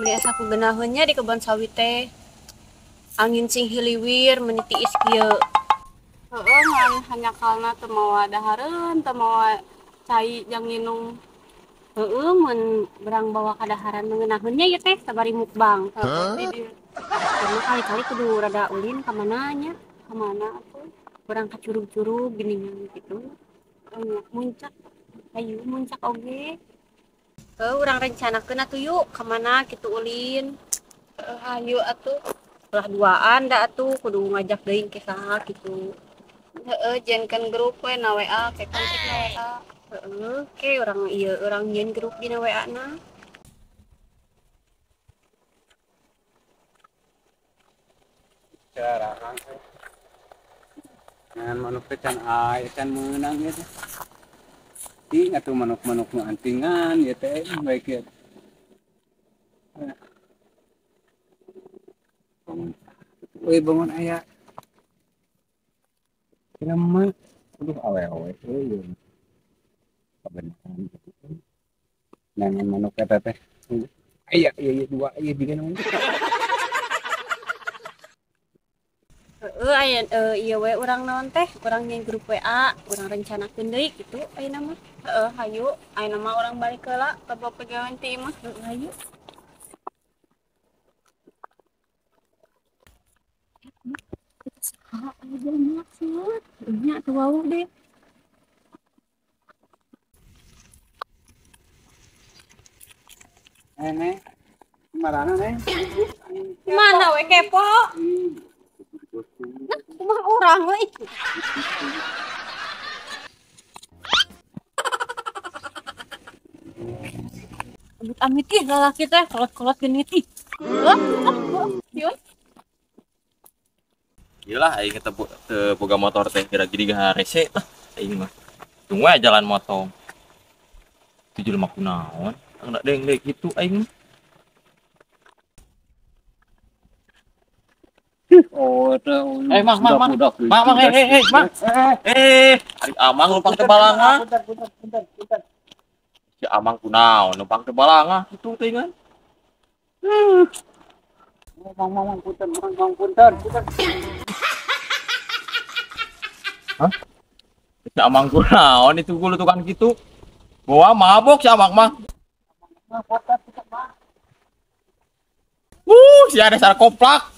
Meni asa ku geunaheun nya di kebon sawit teh. Angin sing hiliwir meni tiis kieu. Heeh, ngan hanyakalna teu mawa dahareun, teu mawa cai jang nginum. Heeh, mun berang bawa kadaharan ngeunaheun nya ieu teh sabari mukbang. Heeh, di dieu. Karena kali-kali kudu rada ulin ka mana nya? Ka mana atuh? Urang ka curug-curug geuningan kitu. Heeh, muncak. Hayu muncak oge. Heuh, urang rencanakeun atuh yuk ka mana kitu ulin. Heeh, hayu atuh. Ulah duaan da atuh kudu ngajak deui ke saha kitu. Heeh, jenkeun grup we na WA, ke kontak na WA. Heeh, ke urang ieu urang nyieun grup dina WA na. Caraan teh. Ngan manuk teh can aya can meunang ieu teh. Ih, atuh manuk-manuk nu antingan ieu teh baik ieu. Bangun. Euy, bangun aya. Jelema. Aduh awewe euy. Kabeneran. Nangan manuk eta teh. Aya ieu dua ieu jiga naon. Heeh, aya ieu we urang naon teh, urang nyieun grup WA, urang rencanakeun deui kitu ayeuna mah. Heeh, hayu ayeuna mah urang balik heula ka pagawean ti imah. Heeh, hayu. Saha aja maksud? Nya atuh wawuh deh. Neng, marana neng? Mana we kepo? Nah, kumaha urang we. Amit amit ih lalaki teh kolot-kolot genit ih. Heuh, yun. Iyalah aing teu boga motor teh kira jadi garese lah aing mah. Tunggu aja jalan motong. Tujuh jelema kunaon? Tang deng deng kitu aing mah. Oh, eh, mang, mang, mang, mang, mang, eh, eh, mang, eh, ari amang numpang teu balanga. Punten. Si amang kunaon numpang teu balanga kitu teh ngan. Mang, mang, mang, punten, mang, mang, punten, punten. Hah? Si amang kunaon itu gulutukan kitu. Bawa mabok si amang mah. Si ada sar koplak.